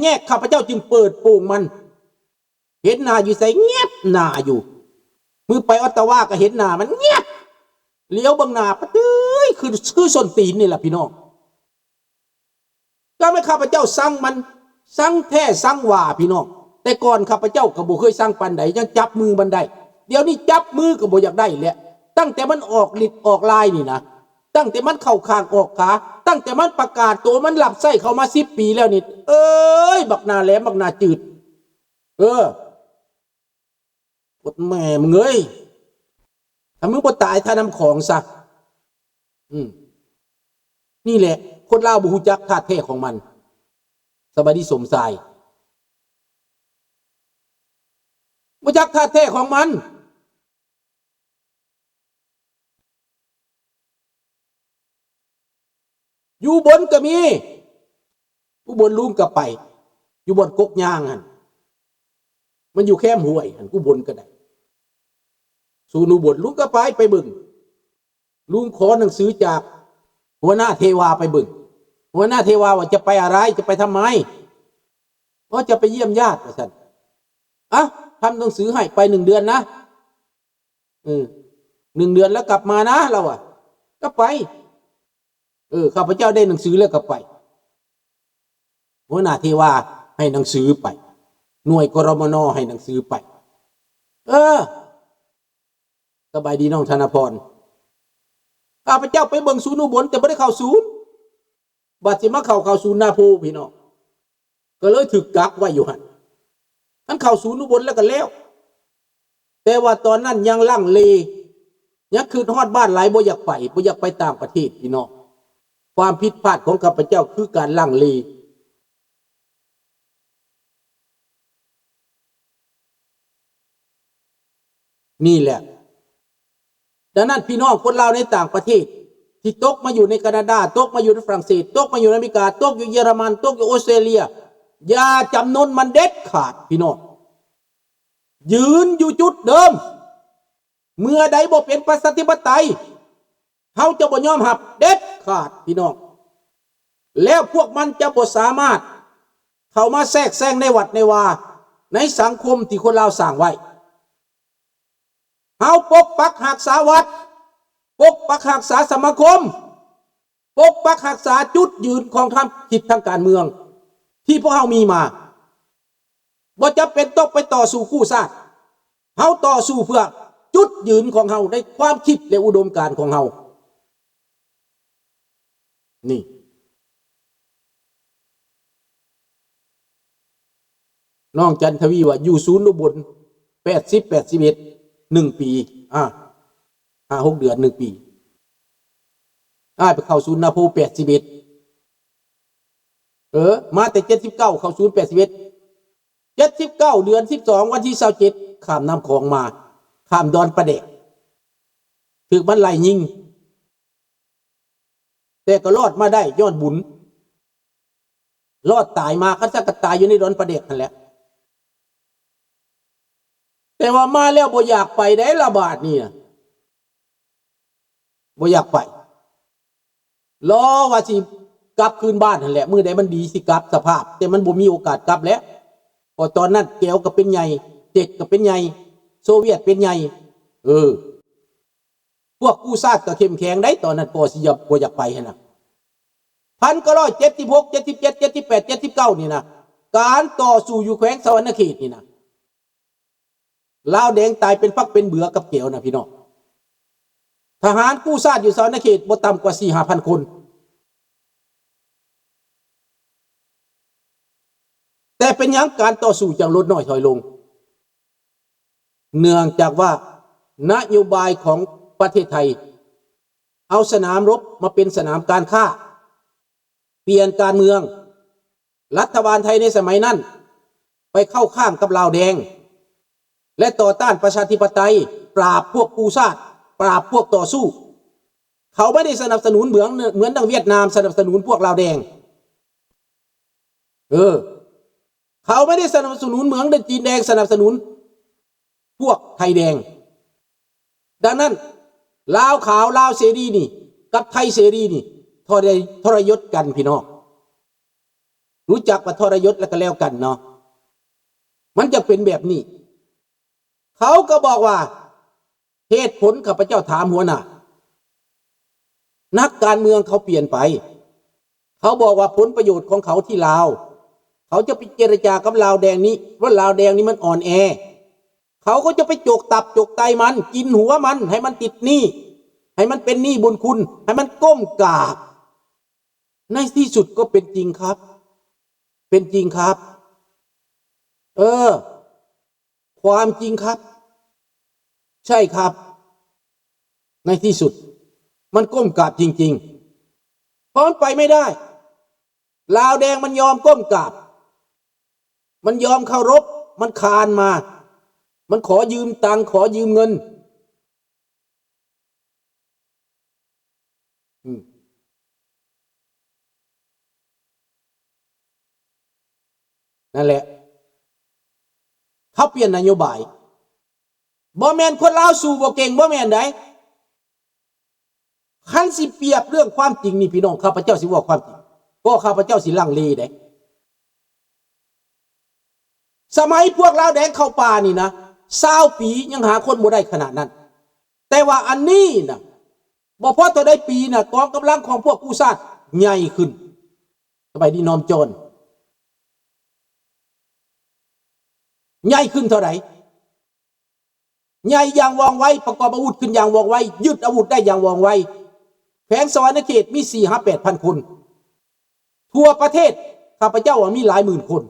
ແຍກ ຂ້າພະເຈົ້າຈຶ່ງເປີດໂປງມັນ. ເຫັນໜ້າຢູ່ໃສ? ແງບໜ້າຢູ່. ມື້ໄປອອດຕາວາກໍເຫັນໜ້າມັນ ແງບ. ຫຼຽວເບິ່ງໜ້າ ປະເຕີຍ ຄື ຄືສົ້ນຕີນນີ້ລະພີ່ນ້ອງ. ກໍແມ່ນຂ້າພະເຈົ້າຊັງມັນ ຊັງແທ້ຊັງວ່າພີ່ນ້ອງ. ແຕ່ກ່ອນຂ້າພະເຈົ້າກໍບໍ່ເຄີຍຊັງປານໃດ ຍັງຈັບມືມັນໄດ້. ດຽວນີ້ຈັບມືກໍບໍ່ຢາກໄດ້ແລ້ວ. ຕັ້ງແຕ່ມັນອອກລິດອອກລາຍນີ້ນະ ຕັ້ງແຕ່ມັນເຂົ້າຂ້າງອອກຂາ ຕັ້ງແຕ່ມັນປະກາດໂຕ ມັນຮັບໃຊ້ເຂົ້າມາສິບປີແລ້ວນີ້ ເອີຍ ບັກໜ້າແຫຼມ ບັກໜ້າຈືດ. ເອີ ກົດແມ່ມຶງເອີຍ ຖ້າມຶງບໍ່ຕາຍທ່ານ້ຳຂອງຊະ. ອືມ ນີ້ແຫຼະ ຄົນລາວບໍ່ຮູ້ຈັກທາດແທ້ຂອງມັນ. ສະບາຍດີສົມຊາຍ ບໍ່ຈັກທາດແທ້ຂອງມັນ. ຢູ່ບົນກໍມີ ອຸບົນລຸງກໍໄປ ຢູ່ບ່ອນກົກຍາງຫັ້ນ ມັນຢູ່ແຄມຫ້ວຍຫັ້ນ ອຸບົນກໍໄດ້ ສູນອຸບົນ ລຸງກໍໄປ ໄປເບິ່ງ. ລຸງຂໍໜັງສືຈາກຫົວໜ້າເທວາໄປເບິ່ງ. ຫົວໜ້າເທວາວ່າ ຈະໄປອະໄລ? ຈະໄປທຳໄມ? ອໍ ຈະໄປຢ້ຽມຍາດ ວ່າຊັ້ນ. ອະ ທຳໜັງສືໃຫ້ ໄປໜຶ່ງເດືອນນະ. ເອີ ໜຶ່ງເດືອນແລ້ວກັບມານະ ລາວວ່າ. ກໍໄປ. ເອີ ຂ້າພະເຈົ້າໄດ້ໜັງສືແລ້ວກໍໄປ. ຫົວໜ້າເທວາໃຫ້ໜັງສືໄປ. ໜ່ວຍ ກຣມນ ໃຫ້ໜັງສືໄປ. ເອີ ສະບາຍດີນ້ອງທະນະພອນ. ຂ້າພະເຈົ້າໄປເບິ່ງສູນອຸບົນ ແຕ່ບໍ່ໄດ້ເຂົ້າສູນ. ບັດຊິມາເຂົ້າ ເຂົ້າສູນນາໂພພີ່ນ້ອງ ກໍເລີຍຖືກກັກໄວ້ຢູ່ຫັ້ນ. ຄັນເຂົ້າສູນອຸບົນແລ້ວກໍແລ້ວ. ແຕ່ວ່າຕອນນັ້ນຍັງລັງເລ ຍັງຄິດຮອດບ້ານຫຼາຍ ບໍ່ຢາກໄປ ບໍ່ຢາກໄປຕ່າງປະເທດພີ່ນ້ອງ. ຄວາມຜິດພາດຂອງຂ້າພະເຈົ້າຄືການລັງເລ. ນີ້ແຫຼະ ດັ່ງນັ້ນ ພີ່ນ້ອງຄົນລາວໃນຕ່າງປະເທດ ທີ່ຕົກມາຢູ່ໃນການາດາ, ຕົກມາຢູ່ໃນຝຣັ່ງເສດ, ຕົກມາຢູ່ໃນອາເມລິກາ, ຕົກຢູ່ເຢຍລະມັນ, ຕົກຢູ່ອົດສະເຕຣເລຍ, ຢ່າຈຳນົນມັນເດັດຂາດ ພີ່ນ້ອງ. ຢືນຢູ່ຈຸດເດີມ. ເມື່ອໃດບໍ່ເປັນປະຊາທິປະໄຕ, ເຮົາຈະບໍ່ຍອມຮັບເດັດຂາດ ພີ່ນ້ອງ. ແລ້ວພວກມັນຈະບໍ່ສາມາດເຂົ້າມາແຊກແຊງໃນວັດໃນວາ ໃນສັງຄົມທີ່ຄົນລາວສ້າງໄວ້. ເຮົາປົກປັກຮັກສາວັດ, ປົກປັກຮັກສາສະມາຄົມ, ປົກປັກຮັກສາຈຸດຢືນຂອງທາງຄິດທາງການເມືອງ ທີ່ພວກເຮົາມີມາ. ບໍ່ຈຳເປັນຕ້ອງໄປຕໍ່ສູ້ກູ້ຊາດ. ເຮົາຕໍ່ສູ້ເພື່ອຈຸດຢືນຂອງເຮົາໃນຄວາມຄິດ ແລະ ອຸດົມການຂອງເຮົາ. ນີ້ ນ້ອງຈັນທະວີວ່າ ຢູ່ສູນອຸບົນ ແປດສິບ ແປດສິບເອັດ ໜຶ່ງປີ ອາ ຫ້າຫົກເດືອນ ໜຶ່ງປີ. ອ້າຍໄປເຂົ້າສູນນາໂພ ແປດສິບເອັດ ເອີ ມາແຕ່ ເຈັດສິບເກົ້າ ເຂົ້າສູນ ແປດສິບເອັດ ເຈັດສິບເກົ້າ ເດືອນສິບສອງ ວັນທີຊາວເຈັດ ຂ້າມນ້ຳຂອງມາ ຂ້າມດອນປາແດກ ຖືກມັນໄລ່ຍິງ ແຕ່ກໍລອດມາໄດ້ຍ້ອນບຸນ ລອດຕາຍມາ. ຄັນຊັ້ນກໍຕາຍຢູ່ໃນດອນປາແດກຫັ້ນແຫຼະ. ແຕ່ວ່າມາແລ້ວບໍ່ຢາກໄປໄດ້ລະບາດນີ້ນະ ບໍ່ຢາກໄປ. ລໍວ່າຊິກັບຄືນບ້ານຫັ້ນແຫຼະ ມື້ໃດມັນດີຊິກັບສະພາບ ແຕ່ມັນບໍ່ມີໂອກາດກັບແລ້ວ ເພາະຕອນນັ້ນແກວກໍເປັນໃຫຍ່ ເຈັກກໍເປັນໃຫຍ່ ໂຊວຽດເປັນໃຫຍ່. ເອີ ພວກກູ້ຊາດກໍເຂັ້ມແຂງໄດ໋ ຕອນນັ້ນກໍຊິບໍ່ຢາກໄປຫັ້ນນະ. ພັນເກົ້າຮ້ອຍເຈັດສິບຫົກ ເຈັດສິບເຈັດ ເຈັດສິບແປດ ເຈັດສິບເກົ້າ ນີ້ນະ ການຕໍ່ສູ້ຢູ່ແຂວງສະຫວັນນະເຂດນີ້ນະ ລາວແດງຕາຍເປັນຝັກເປັນເບືອກັບແກວນະ ພີ່ນ້ອງ. ທະຫານກູ້ຊາດຢູ່ສະຫວັນນະເຂດບໍ່ຕ່ຳກວ່າສີ່ຫ້າພັນຄົນ. ແຕ່ເປັນຫຍັງການຕໍ່ສູ້ຈັ່ງລົດນ້ອຍຖອຍລົງ? ເນື່ອງຈາກວ່ານະໂຍບາຍຂອງປະເທດໄທ ເອົາສະໜາມລົບມາເປັນສະໜາມການຄ້າ, ປ່ຽນການເມືອງ. ລັດຖະບານໄທໃນສະໄໝນັ້ນໄປເຂົ້າຂ້າງກັບລາວແດງ ແລະ ຕໍ່ຕ້ານປະຊາທິປະໄຕ, ປາບພວກກູ້ຊາດ, ປາບພວກຕໍ່ສູ້. ເຂົາບໍ່ໄດ້ສະໜັບສະໜູນເໝືອນ ເໝືອນດັ່ງຫວຽດນາມສະໜັບສະໜູນພວກລາວແດງ. ເອີ ເຂົາບໍ່ໄດ້ສະໜັບສະໜູນເໝືອນດັ່ງຈີນແດງສະໜັບສະໜູນພວກໄທແດງ. ດັ່ງນັ້ນ ລາວຂາວ ລາວເສລີນີ້ ກັບໄທເສລີນີ້ ທໍລະ ທໍລະຍົດກັນ ພີ່ນ້ອງ. ຮູ້ຈັກວ່າທໍລະຍົດແລ້ວກໍແລ້ວກັນເນາະ ມັນຈະເປັນແບບນີ້. ເຂົາກໍບອກວ່າ ເຫດຜົນ ຂ້າພະເຈົ້າຖາມຫົວໜ້າ ນັກການເມືອງເຂົາປ່ຽນໄປ ເຂົາບອກວ່າຜົນປະໂຫຍດຂອງເຂົາທີ່ລາວ ເຂົາຈະໄປເຈລະຈາກັບລາວແດງນີ້ ວ່າລາວແດງນີ້ມັນອ່ອນແອ ເຂົາກໍຈະໄປຈົກຕັບຈົກໄຕມັນ ກິນຫົວມັນ ໃຫ້ມັນຕິດໜີ້ ໃຫ້ມັນເປັນໜີ້ບຸນຄຸນ ໃຫ້ມັນກົ້ມກາບ. ໃນທີ່ສຸດກໍເປັນຈິງຄັບ ເປັນຈິງຄັບ ເອີ ຄວາມຈິງຄັບ ໃຊ່ຄັບ ໃນທີ່ສຸດມັນກົ້ມກາບຈິງໆ ເພາະມັນໄປໄມ່ໄດ້ ລາວແດງມັນຍອມກົ້ມກາບ ມັນຍອມເຄົາລົບ ມັນຄານມາ ມັນຂໍຢືມຕັງ ຂໍຢືມເງິນ ອືມ ນັ້ນແຫຼະ ເຂົາປ່ຽນນະໂຍບາຍ ບໍ່ແມ່ນຄົນລາວສູ້ບໍ່ເກັ່ງ ບໍ່ແມ່ນໃດ. ຄັນຊິປຽບເລື່ອງຄວາມຈິງນີ້ ພີ່ນ້ອງ ຂ້າພະເຈົ້າຊິເວົ້າຄວາມຈິງ ກໍຂ້າພະເຈົ້າຊິລັງເລໃດ. ສະໄໝພວກລາວແດງເຂົ້າປ່ານີ້ນະ ຊາວປີຍັງຫາຄົນບໍ່ໄດ້ຂະໜາດນັ້ນ ແຕ່ວ່າອັນນີ້ນະ ບໍ່ພໍເທົ່າໃດປີນະ ກອງກຳລັງຂອງພວກກູ້ຊາດໃຫຍ່ຂຶ້ນ. ສະບາຍດີນ້ອມຈອນ ໃຫຍ່ຂຶ້ນເທົ່າໃດ? ໃຫຍ່ຢ່າງວ່ອງໄວ ປະກອບອາວຸດຂຶ້ນຢ່າງວ່ອງໄວ ຍຶດອາວຸດໄດ້ຢ່າງວ່ອງໄວ ແຂວງສະຫວັນນະເຂດມີສີ່ຫາແປດພັນຄົນ ທົ່ວປະເທດ ຂ້າພະເຈົ້າວ່າມີຫຼາຍໝື່ນຄົນ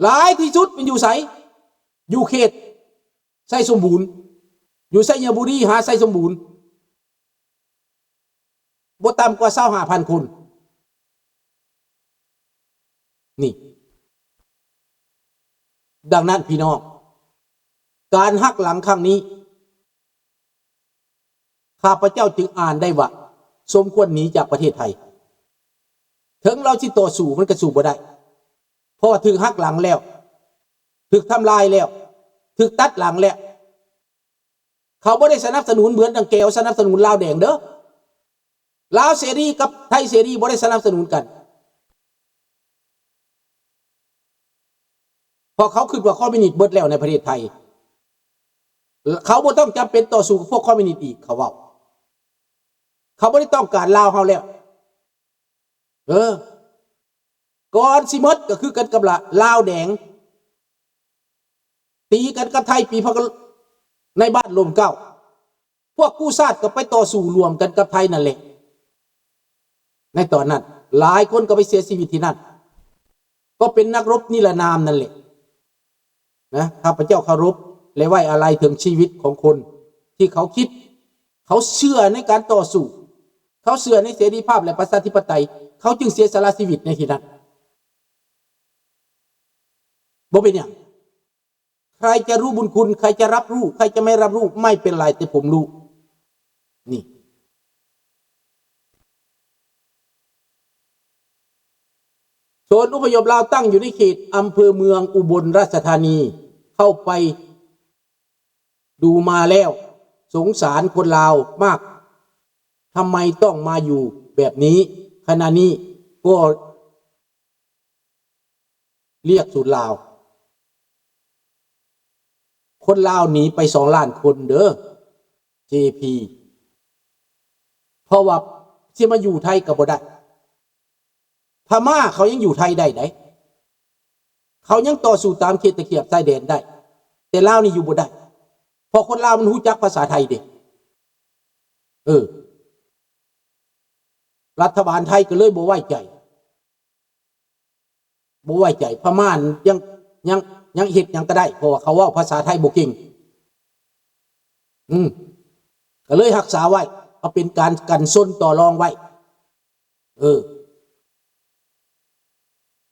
ຫຼາຍທີ່ສຸດແມ່ນຢູ່ໃສ? ຢູ່ເຂດໄຊສົມບູນ ຢູ່ໄຊຍະບູລີຫາໄຊສົມບູນ ບໍ່ຕ່ຳກວ່າຊາວຫ້າພັນຄົນ ນີ້. ດັ່ງນັ້ນພີ່ນ້ອງ ການຫັກຫຼັງຄັ້ງນີ້ ຂ້າພະເຈົ້າຈຶ່ງອ່ານໄດ້ວ່າ ສົມຄວນໜີຈາກປະເທດໄທ. ເຖິງລາວຊິຕໍ່ສູ້ ມັນກໍສູ້ບໍ່ໄດ້ ເພາະວ່າຖືກຫັກຫຼັງແລ້ວ ຖືກທຳລາຍແລ້ວ ຖືກຕັດຫຼັງແລ້ວ. ເຂົາບໍ່ໄດ້ສະໜັບສະໜູນເໝືອນດັ່ງແກວສະໜັບສະໜູນລາວແດງເດີ້. ລາວເສລີກັບໄທເສລີບໍ່ໄດ້ສະໜັບສະໜູນກັນ ເພາະເຂົາຄິດວ່າຄອມມິວນິດເບິດແລ້ວໃນປະເທດໄທ ເຂົາບໍ່ຕ້ອງຈຳເປັນຕໍ່ສູ້ກັບພວກຄອມມິວນິດອີກ ເຂົາເວົ້າ. ເຂົາບໍ່ໄດ້ຕ້ອງການລາວເຮົາແລ້ວ. ເອີ ກ່ອນຊິໝົດກໍຄືກັນກັບລາ ລາວແດງ ຕີກັນກັບໄທປີພັນ ໃນບ້ານລົມເກົ້າ ພວກກູ້ຊາດກໍໄປຕໍ່ສູ້ຮ່ວມກັນກັບໄທນັ້ນແຫຼະ. ໃນຕອນນັ້ນຫຼາຍຄົນກໍໄປເສຍຊີວິດທີ່ນັ້ນ ກໍເປັນນັກລົບນິລະນາມນັ້ນແຫຼະ. ນະ ຂ້າພະເຈົ້າເຄົາລົບ ແລະ ໄວ້ອາໄລເຖິງຊີວິດຂອງຄົນທີ່ເຂົາຄິດ ເຂົາເຊື່ອໃນການຕໍ່ສູ້ ເຂົາເຊື່ອໃນເສລີພາບ ແລະ ປະຊາທິປະໄຕ ເຂົາຈຶ່ງເສຍສະຫຼະຊີວິດໃນທີ່ນັ້ນ. ບໍ່ເປັນຫຍັງ ໃຄຈະຮູ້ບຸນຄຸນ ໃຄຈະຮັບຮູ້ ໃຄຈະໄມ່ຮັບຮູ້ ໄມ່ເປັນໄລ ແຕ່ຜົມຮູ້. ນີ້ ສູນອົບພະຍົບລາວຕັ້ງຢູ່ໃນເຂດອຳເພີເມືອງອຸບົນລາຊະທານີ ເຂົ້າໄປດູມາແລ້ວ ສົງສານຄົນລາວມາກ ທຳໄມຕ້ອງມາຢູ່ແບບນີ້? ຂະນະນີ້ກໍ ລຽກສູນລາວ ຄົນລາວໜີໄປສອງລ້ານຄົນເດີ້ ເຈພີ ເພາະວ່າຊິມາຢູ່ໄທກໍບໍ່ໄດ້ ພະມ້າເຂົາຍັງຢູ່ໄທໄດ້ໃດ ເຂົາຍັງຕໍ່ສູ້ຕາມເຂດຕະຂຽບຊາຍແດນໄດ້ ແຕ່ລາວນີ້ຢູ່ບໍ່ໄດ້ ເພາະຄົນລາວມັນຮູ້ຈັກພາສາໄທເດ້. ເອີ ລັດຖະບານໄທກໍເລີຍບໍ່ໄວ້ໃຈ ບໍ່ໄວ້ໃຈ ພະມ້າຍັງ ຍັງ ຍັງເຮັດຫຍັງກໍໄດ້ ເພາະວ່າເຂົາເວົ້າພາສາໄທບໍ່ເກັ່ງ ອືມ ກໍເລີຍຮັກສາໄວ້ ເອົາເປັນການກັນຊົນຕໍ່ລອງໄວ້. ເອີ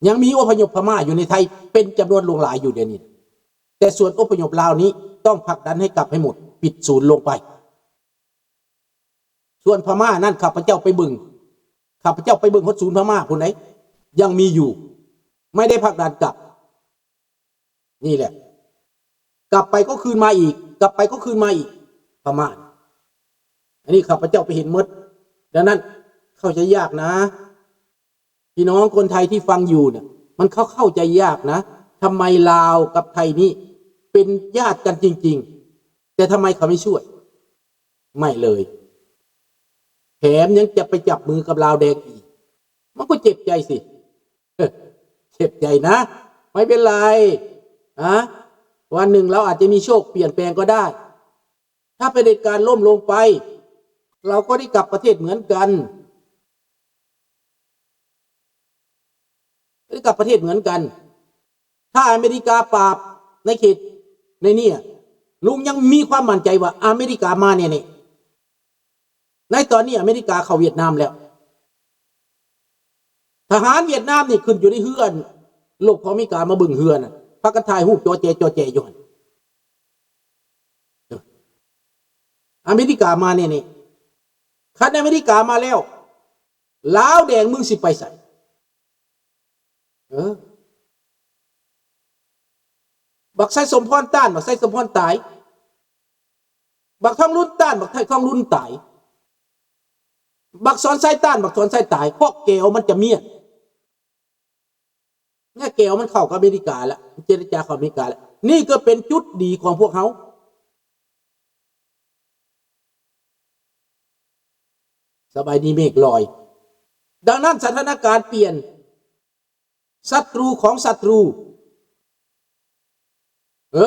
ຍັງມີອົບພະຍົບພະມ້າຢູ່ໃນໄທເປັນຈຳນວນຫຼວງຫຼາຍຢູ່ດຽວນີ້ ແຕ່ສ່ວນອົບພະຍົບລາວນີ້ຕ້ອງຜັກດັນໃຫ້ກັບໃຫ້ໝົດ ປິດສູນລົງໄປ. ສ່ວນພະມ້ານັ້ນ ຂ້າພະເຈົ້າໄປເບິ່ງ ຂ້າພະເຈົ້າໄປເບິ່ງຮອດສູນພະມ້າພຸ້ນໃດ ຍັງມີຢູ່ ໄມ່ໄດ້ຜັກດັນກັບ. ນີ້ແຫຼະ ກັບໄປກໍຄືນມາອີກ ກັບໄປກໍຄືນມາອີກ ພະມ້າ. ອັນນີ້ຂ້າພະເຈົ້າໄປເຫັນໝົດ. ດັ່ງນັ້ນເຂົ້າໃຈຍາກນະ. ພີ່ນ້ອງຄົນໄທທີ່ຟັງຢູ່ນະ ມັນເຂົ້າ ເຂົ້າໃຈຍາກນະ ທຳໄມລາວກັບໄທນີ້ເປັນຍາດກັນຈິງໆ ແຕ່ທຳໄມເຂົາໄມ່ຊ່ວຍ? ໄມ່ເລີຍ ແຖມຍັງຈະໄປຈັບມືກັບລາວແດງອີກ ມັນກໍເຈັບໃຈຊິ ເຈັບໃຈນະ ໄມ່ເປັນໄລ ນະ ວັນໜຶ່ງລາວອາດຈະມີໂຊກປ່ຽນແປງກໍໄດ້ ຖ້າຜະເດັດການລົ້ມລົງໄປ ລາວກໍໄດ້ກັບປະເທດເໝືອນກັນ ໄດ້ກັບປະເທດເໝືອນກັນ ຖ້າອາເມລິກາປາບໃນເຂດໃນນີ້ ລຸງຍັງມີຄວາມໝັ້ນໃຈວ່າອາເມລິກາມາແນ່ໆ ໃນຕອນນີ້ອາເມລິກາເຂົ້າຫວຽດນາມແລ້ວ ທະຫານຫວຽດນາມນີ້ຂຶ້ນຢູ່ໃນເຮືອ ລົບຂອງອາເມລິກາມາເບິ່ງເຮືອນະ ພາກັນຖ່າຍຮູບຈໍແຈ ຈໍແຈຢູ່ຫັ້ນ ອາເມລິກາມາແນ່ໆ ຄັນອາເມລິກາມາແລ້ວ ລາວແດງມຶງຊິໄປໃສ? ເອີ ບັກໄຊສົມພອນຕ້ານ ບັກໄຊສົມພອນຕາຍ ບັກທອງລຸນຕ້ານ ບັກໄທທອງລຸນຕາຍ ບັກສອນໄຊຕ້ານ ບັກສອນໄຊຕາຍ ເພາະແກວມັນຈະມ້ຽນ ແລະ ແກວມັນເຂົ້າກັບອາເມລິກາລະ ເຈລະຈາເຂົ້າອາເມລິກາລະ ນີ້ກໍເປັນຈຸດດີຂອງພວກເຮົາ. ສະບາຍດີເມກລອຍ. ດັ່ງນັ້ນສະຖານະການປ່ຽນ ສັດຕູຂອງສັດຕູ ເອີ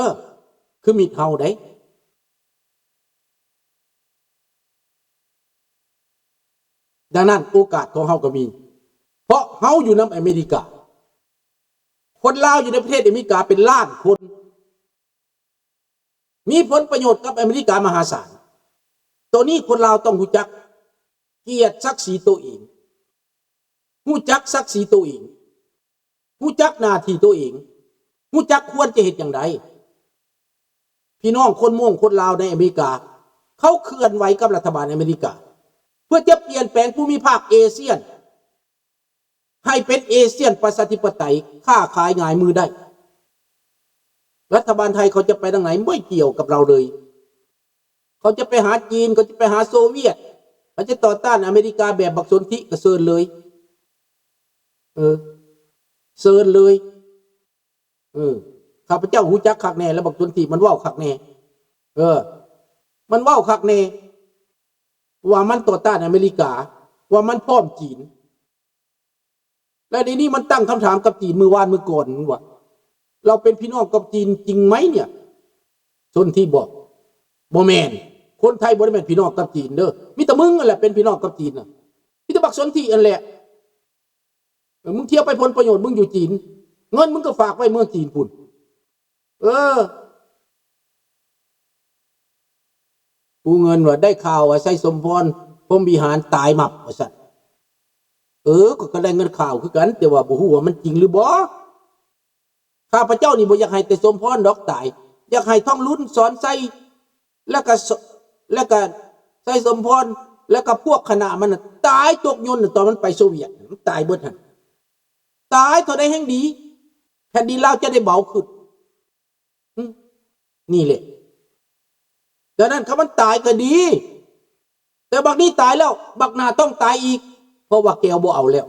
ຄືມິດເຮົາໃດ໋. ດັ່ງນັ້ນໂອກາດຂອງເຮົາກໍມີ ເພາະເຮົາຢູ່ນຳອາເມລິກາ. ຄົນລາວຢູ່ໃນປະເທດອາເມລິກາເປັນລ້ານຄົນ ມີຜົນປະໂຫຍດກັບອາເມລິກາມະຫາສານ. ໂຕນີ້ຄົນລາວຕ້ອງຮູ້ຈັກກຽດສັກສີໂຕເອງ, ຮູ້ຈັກສັກສີໂຕເອງ, ຮູ້ຈັກໜ້າທີ່ໂຕເອງ, ຮູ້ຈັກຄວນຈະເຮັດຫຍັງໃດ. ພີ່ນ້ອງຄົນມົ້ງຄົນລາວໃນອາເມລິກາ ເຂົາເຄື່ອນໄຫວກັບລັດຖະບານອາເມລິກາ ເພື່ອຈະປ່ຽນແປງພູມິພາກເອຊຽນ ໃຫ້ເປັນເອຊຽນປະຊາທິປະໄຕ ຄ້າຂາຍຫງາຍມືໄດ້. ລັດຖະບານໄທເຂົາຈະໄປທາງໃດ ບໍ່ກ່ຽວກັບລາວເລີຍ. ເຂົາຈະໄປຫາຈີນ, ເຂົາຈະໄປຫາໂຊວຽດ, ເຂົາຈະຕໍ່ຕ້ານອາເມລິກາແບບບັກສົນທິ ກໍເຊີນເລີຍ. ເອີ ເຊີນເລີຍ. ເອີ ຂ້າພະເຈົ້າຮູ້ຈັກຄັກແນ່ ແລະ ບັກສົນທິມັນເວົ້າຄັກແນ່. ເອີ ມັນເວົ້າຄັກແນ່ ວ່າມັນຕໍ່ຕ້ານອາເມລິກາ, ວ່າມັນພ້ອມຈີນ. ແລະ ດຽວນີ້ມັນຕັ້ງຄຳຖາມກັບຈີນມື້ວານມື້ກ່ອນວ່າ ລາວເປັນພີ່ນ້ອງກັບຈີນຈິງໄໝເນຍ? ສົນທິບອກ ບໍ່ແມ່ນ, ຄົນໄທບໍ່ໄດ້ແມ່ນພີ່ນ້ອງກັບຈີນເດີ, ມີແຕ່ມຶງຫັ້ນແຫຼະເປັນພີ່ນ້ອງກັບຈີນນະ, ມີແຕ່ບັກສົນທິຫັ້ນແຫຼະ. ເອີ ມຶງທ່ຽວໄປຜົນປະໂຫຍດມຶງຢູ່ຈີນ, ເງິນມຶງກໍຝາກໄວ້ເມືອງຈີນພຸ້ນ. ເອີ ຜູ້ເງິນວ່າໄດ້ຂ່າວວ່າໄຊສົມພອນ ພົມວິຫານຕາຍໝັບວ່າຊັ້ນ. ເອີ ຂ້ອຍກໍໄດ້ເງິນຂ່າວຄືກັນ, ແຕ່ວ່າບໍ່ຮູ້ວ່າມັນຈິງຫຼືບໍ່. ຂ້າພະເຈົ້ານີ້ບໍ່ຢາກໃຫ້ແຕ່ສົມພອນດອກຕາຍ, ຢາກໃຫ້ທອງລຸນ ສອນໄຊ ແລ້ວກໍ ແລ້ວກໍໄຊສົມພອນ ແລ້ວກໍພວກຄະນະມັນນະ ຕາຍຕົກຍົນນະ, ຕອນມັນໄປໂຊວຽດ ມັນຕາຍເບິດຫັ້ນ. ຕາຍເທົ່າໃດແຮ່ງດີ, ແຜ່ນດິນລາວຈະໄດ້ເບົາຂຶ້ນ. ອືມ ນີ້ແຫຼະ. ດັ່ງນັ້ນ ຄັນມັນຕາຍກໍດີ, ແຕ່ບັກນີ້ຕາຍແລ້ວ ບັກໜ້າຕ້ອງຕາຍອີກ, ເພາະວ່າແກວບໍ່ເອົາແລ້ວ.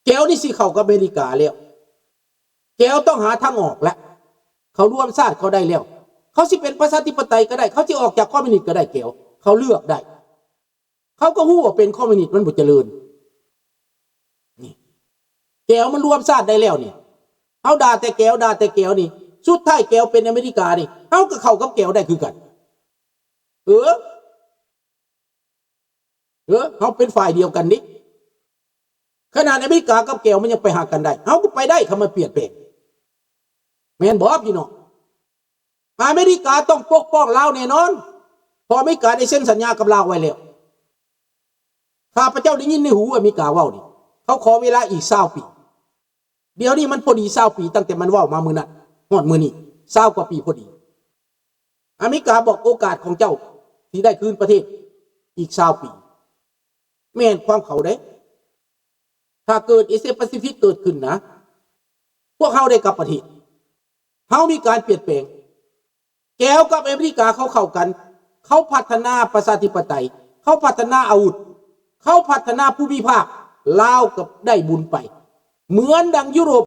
ແກວນີ້ຊິເຂົ້າກັບອາເມລິກາແລ້ວ, ແກວຕ້ອງຫາທາງອອກແລ້ວ. ເຂົາລວມຊາດເຂົາໄດ້ແລ້ວ, ເຂົາຊິເປັນປະຊາທິປະໄຕກໍໄດ້, ເຂົາຊິອອກຈາກຄອມມິວນິດກໍໄດ້, ແກວເຂົາເລືອກໄດ້. ເຂົາກໍຮູ້ວ່າເປັນຄອມມິວນິດມັນບໍ່ຈະເລີນ. ນີ້ ແກວມັນລວມຊາດໄດ້ແລ້ວນີ້. ເຮົາດ່າແຕ່ແກວ, ດ່າແຕ່ແກວນີ້, ສຸດທ້າຍແກວເປັນອາເມລິການີ້, ເຮົາກໍເຂົ້າກັບແກວໄດ້ຄືກັນ. ເອີ ເອີ ເຮົາເປັນຝ່າຍດຽວກັນນີ້. ຂະໜາດອາເມລິກາກັບແກວມັນຍັງໄປຫາກັນໄດ້, ເຮົາກໍໄປໄດ້ ຄັນມັນປ່ຽນແປງ. ແມ່ນບໍ່ພີ່ນ້ອງ? ອາເມລິກາຕ້ອງປົກປ້ອງລາວແນ່ນອນ, ເພາະອາເມລິກາໄດ້ເຊັນສັນຍາກັບລາວໄວ້ແລ້ວ. ຂ້າພະເຈົ້າໄດ້ຍິນໃນຫູອາເມລິກາເວົ້ານີ້, ເຂົາຂໍເວລາອີກຊາວປີ. ດຽວນີ້ມັນພໍດີຊາວປີ, ຕັ້ງແຕ່ມັນເວົ້າມາມື້ນັ້ນຮອດມື້ນີ້ ຊາວກວ່າປີພໍດີ. ອາເມລິກາບອກໂອກາດຂອງເຈົ້າທີ່ໄດ້ຄືນປະເທດອີກຊາວປີ. ແມ່ນຄວາມເຂົາເດ້. ຖ້າເກີດເອເຊຍປາຊີຟິກເກີດຂຶ້ນນະ, ພວກເຮົາໄດ້ກັບປະເທດ, ເຮົາມີການປ່ຽນແປງ. ແກວກັບອາເມລິກາເຂົາເຂົ້າກັນ, ເຂົາພັດທະນາປະຊາທິປະໄຕ, ເຂົາພັດທະນາອາວຸດ, ເຂົາພັດທະນາພູມິພາກ, ລາວກໍໄດ້ບຸນໄປ ເໝືອນດັ່ງຢູໂຣບ